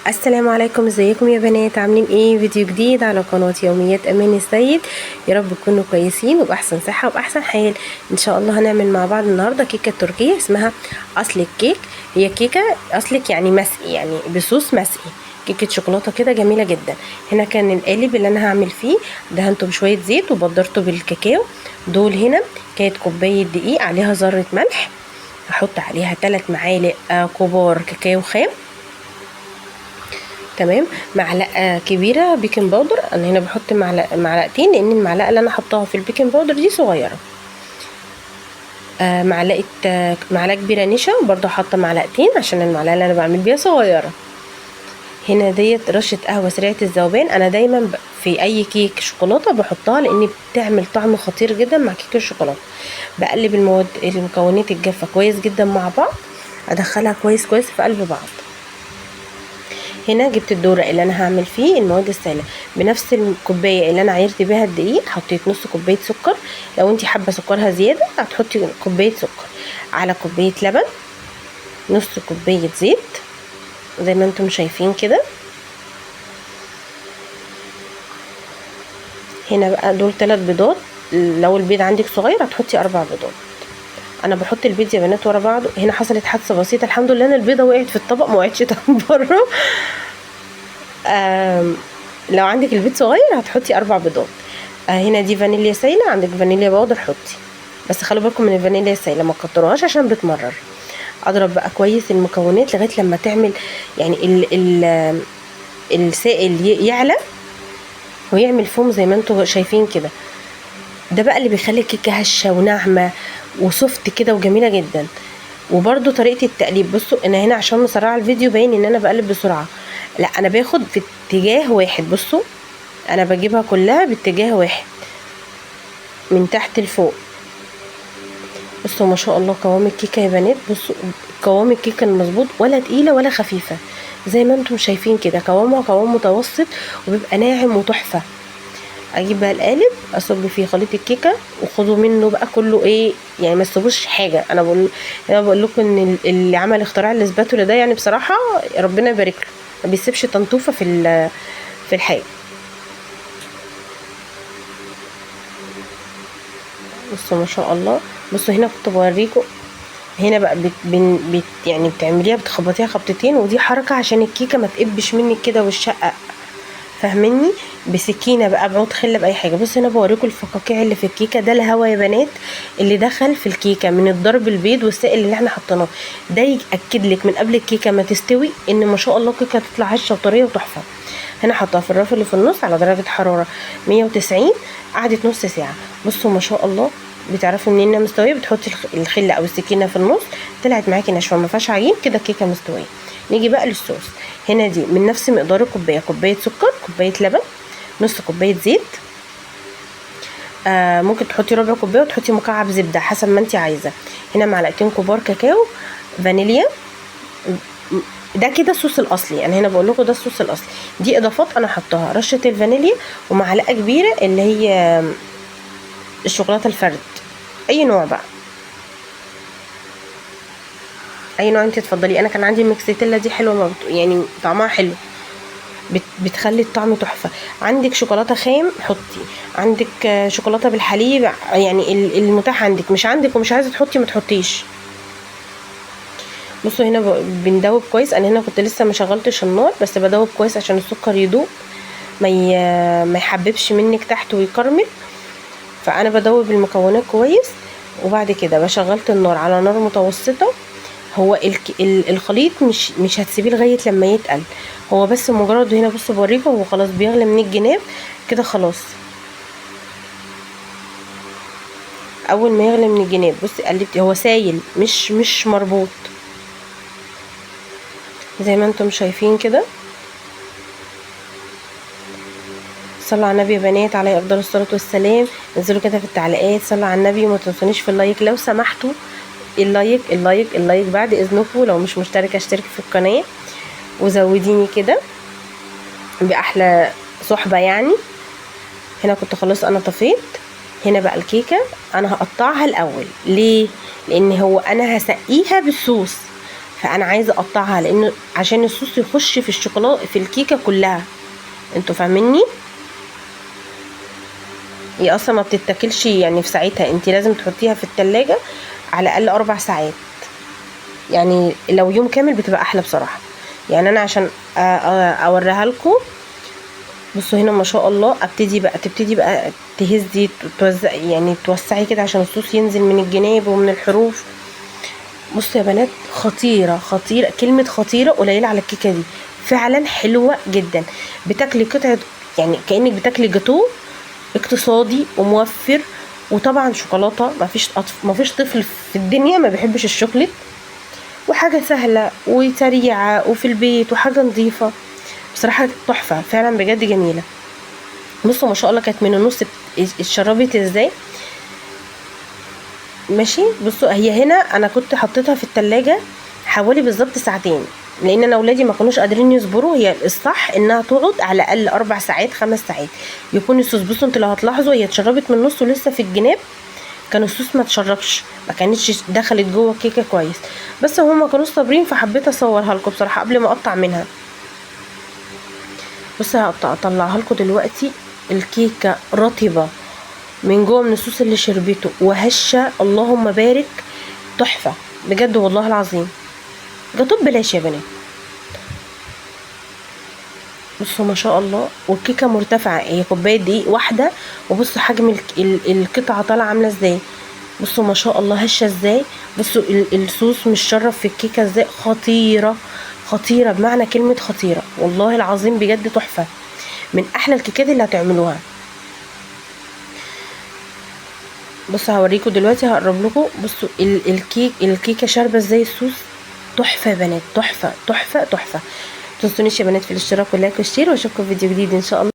السلام عليكم، ازيكم يا بنات؟ عاملين ايه؟ فيديو جديد على قناة يوميات امان السيد. يا رب تكونوا كويسين وباحسن صحة وباحسن حال. ان شاء الله هنعمل مع بعض النهاردة كيكة تركية اسمها اصلك كيك. هي كيكة اصلك يعني مسقي، يعني بصوص مسقي، كيكة شوكولاتة كده جميلة جدا. هنا كان القالب اللي انا هعمل فيه دهنته بشوية زيت وبدرته بالكاكاو. دول هنا كانت كوباية دقيق عليها ذرة ملح، هحط عليها 3 معالق كبار كاكاو خام، تمام، معلقه كبيرة baking powder. انا هنا بحط معلقتين لان المعلقة اللي انا حطاها في ال baking powder دي صغيرة. معلقه كبيرة نشا، برضو حاطه معلقتين عشان المعلقة اللي انا بعمل بيها صغيرة. هنا ديت رشه قهوة سريعة الذوبان. انا دايما في اي كيك شوكولاتة بحطها لان بتعمل طعم خطير جدا مع كيك الشوكولاتة. بقلب المكونات الجافه كويس جدا مع بعض، ادخلها كويس كويس في قلب بعض. هنا جبت الدورق اللي انا هعمل فيه المواد السائلة بنفس الكوباية اللي انا عايرت بيها الدقيق، حطيت نص كوباية سكر. لو انتي حابة سكرها زيادة هتحطي كوباية سكر، على كوباية لبن، نص كوباية زيت زي ما انتم شايفين كده. هنا بقى دول 3 بيضات، لو البيض عندك صغير هتحطي 4 بيضات. انا بحط البيض يا بنات ورا بعض. هنا حصلت حادثه بسيطة الحمد لله ان البيضة وقعت في الطبق ما وقعتش بره. لو عندك البيض صغير هتحطي 4 بيضات. هنا دي فانيليا سايله، عندك فانيليا powder حطي، بس خلوا بالكم من الفانيليا السايله ما تكتروهاش عشان بتمرر. اضرب بقى كويس المكونات لغاية لما تعمل يعني ال ال السائل يعلى ويعمل فوم زي ما انتم شايفين كده. ده بقى اللي بيخلي الكيكه هشه وناعمه و soft كده وجميلة جدا. وبرده طريقه التقليب، بصوا انا هنا عشان مسرعة الفيديو باين ان انا بقلب بسرعة، لا انا باخد في اتجاه واحد. بصوا انا بجيبها كلها باتجاه واحد من تحت لفوق. بصوا ما شاء الله قوام الكيكه يا بنات، بصوا قوام الكيكه المظبوط، ولا تقيلة ولا خفيفة زي ما انتم شايفين كده. قوامها قوام متوسط وبيبقى ناعم وتحفه. اجيب بقى القالب اصب فيه خليط الكيكه، وخدوا منه بقى كله ايه يعني، ما تسيبوش حاجة. انا بقول لكم ان اللي عمل اختراع الاسباتولا ده يعني بصراحة ربنا يبارك له، ما بيسيبش طنطوفه في الحاجة. بصوا ما شاء الله. بصوا هنا كنت بوريكم هنا بقى بت يعني بتعمليها بتخبطيها خبطتين، ودي حركة عشان الكيكه ما تقبش منك كده وتشقق، فاهميني؟ بسكينة بقى، بعود خله، باي حاجة. بصوا هنا بوريكم الفقاقيع اللي في الكيكه، ده الهوا يا بنات اللي دخل في الكيكه من الضرب البيض والسائل اللي احنا حطيناه ده، ياكد لك من قبل الكيكه ما تستوي ان ما شاء الله الكيكه هتطلع هشه وطريه وتحفه. هنا حطها في الرف اللي في النص على درجه حرارة 190، قعدت نص ساعة. بصوا ما شاء الله، بتعرفوا منين انها مستوية؟ بتحطي الخلة او السكينة في النص، طلعت معاكي ناشفة ما فيهاش عجين كده، الكيكه مستوية. نيجي بقى للصوص. هنا دي من نفس مقدار الكوباية، كوباية سكر، كوباية لبن، نص كوباية زيت، ممكن تحطي ربع كوباية وتحطي مكعب زبدة حسب ما انت عايزه. هنا معلقتين كبار كاكاو، فانيليا. ده كده الصوص الاصلي، انا هنا بقول لكم ده الصوص الاصلي. دي اضافات انا حطاها، رشه الفانيليا ومعلقة كبيرة اللي هي الشوكولاتة الفرد، اي نوع بقى، اي نوع انت تفضلي. انا كان عندي الميكسيتيلا دي حلوة، يعني طعمها حلو، بتخلي الطعم تحفة. عندك شوكولاتة خام حطي، عندك شوكولاتة بالحليب، يعني المتاح عندك. مش عندك ومش عايزه تحطي ما تحطيش. بصوا هنا بندوب كويس. انا هنا كنت لسه ما شغلتش النار، بس بدوب كويس عشان السكر يدوب، ما يحببش منك تحت ويكرمل. فانا بدوب المكونات كويس، وبعد كده بشغلت النار على نار متوسطه. هو الخليط مش هتسيبيه لغاية لما يتقل، هو بس مجرد هنا بصوا بوريكم هو خلاص بيغلي من الجناب كده. خلاص اول ما يغلي من الجناب بصي قلبتي، هو سايل مش مربوط زي ما انتم شايفين كده. صلوا على النبي يا بنات، عليه افضل الصلاة والسلام. انزلوا كده في التعليقات صلوا على النبي، وما تنسونيش في ال like لو سمحتوا، ال like ال like ال like بعد اذنكم. لو مش مشتركة اشتركي في القناة وزوديني كده باحلى صحبه يعني. هنا كنت خلاص انا طفيت. هنا بقى الكيكه انا هقطعها الاول، ليه؟ لان هو انا هسقيها بالصوص، فانا عايزه اقطعها لانه عشان الصوص يخش في الشوكولاتة في الكيكه كلها. انتوا فاهميني؟ هي اصلا ما بتتاكلش يعني في ساعتها، انت لازم تحطيها في التلاجة على الاقل 4 ساعات، يعني لو يوم كامل بتبقى احلى بصراحة. يعني انا عشان اوريها لكم. بصوا هنا ما شاء الله، تبتدي بقى تهزي، توزع يعني توسعي كده عشان الصوص ينزل من الجناب ومن الحروف. بصوا يا بنات، خطيرة خطيرة، كلمة خطيرة قليله على الكيكه دي، فعلا حلوة جدا. بتاكلي قطعه يعني كانك بتاكلي جاتوه، اقتصادي وموفر، وطبعا شوكولاتة، مفيش طفل في الدنيا ما بيحبش الشوكليت، وحاجه سهلة وسريعة وفي البيت وحاجه نظيفة، بصراحة تحفة فعلا بجد جميلة. بصوا ما شاء الله كانت من النص اتشربت ازاي. ماشي، بصوا هي هنا انا كنت حطيتها في التلاجة حوالي بالظبط ساعتين، لان انا اولادي ما كانوش قادرين يصبروا. هي الصح انها تقعد على الاقل 4 ساعات 5 ساعات يكون الصوص. بصوا انتوا لو هتلاحظوا هي اتشربت من النص ولسه في الجناب كان الصوص ما اتشربش، ما كانتش دخلت جوه الكيكه كويس، بس هما كانوا صابرين فحبيت اصورها لكم بصراحة قبل ما اقطع منها. بصوا هطلعها لكم دلوقتي. الكيكه رطبه من جوه من الصوص اللي شربته وهشه، اللهم بارك، تحفة بجد والله العظيم. جاتوه ببلاش يا بنات. بصوا ما شاء الله، والكيكه مرتفعة، هي كوباية دقيق واحدة، وبصوا حجم القطعة طالعه عامله ازاي. بصوا ما شاء الله هشه ازاي. بصوا الصوص مش شرب في الكيكه ازاي، خطيرة خطيرة بمعنى كلمة خطيرة والله العظيم بجد تحفة، من احلى الكيكات اللي هتعملوها. بصوا هوريكم دلوقتي، هقرب لكم. بصوا الكيكه شاربه ازاي الصوص، تحفة يا بنات، تحفة تحفة تحفة. متنسونيش يا بنات في الاشتراك وال like وال share، واشوفكم في فيديو جديد ان شاء الله.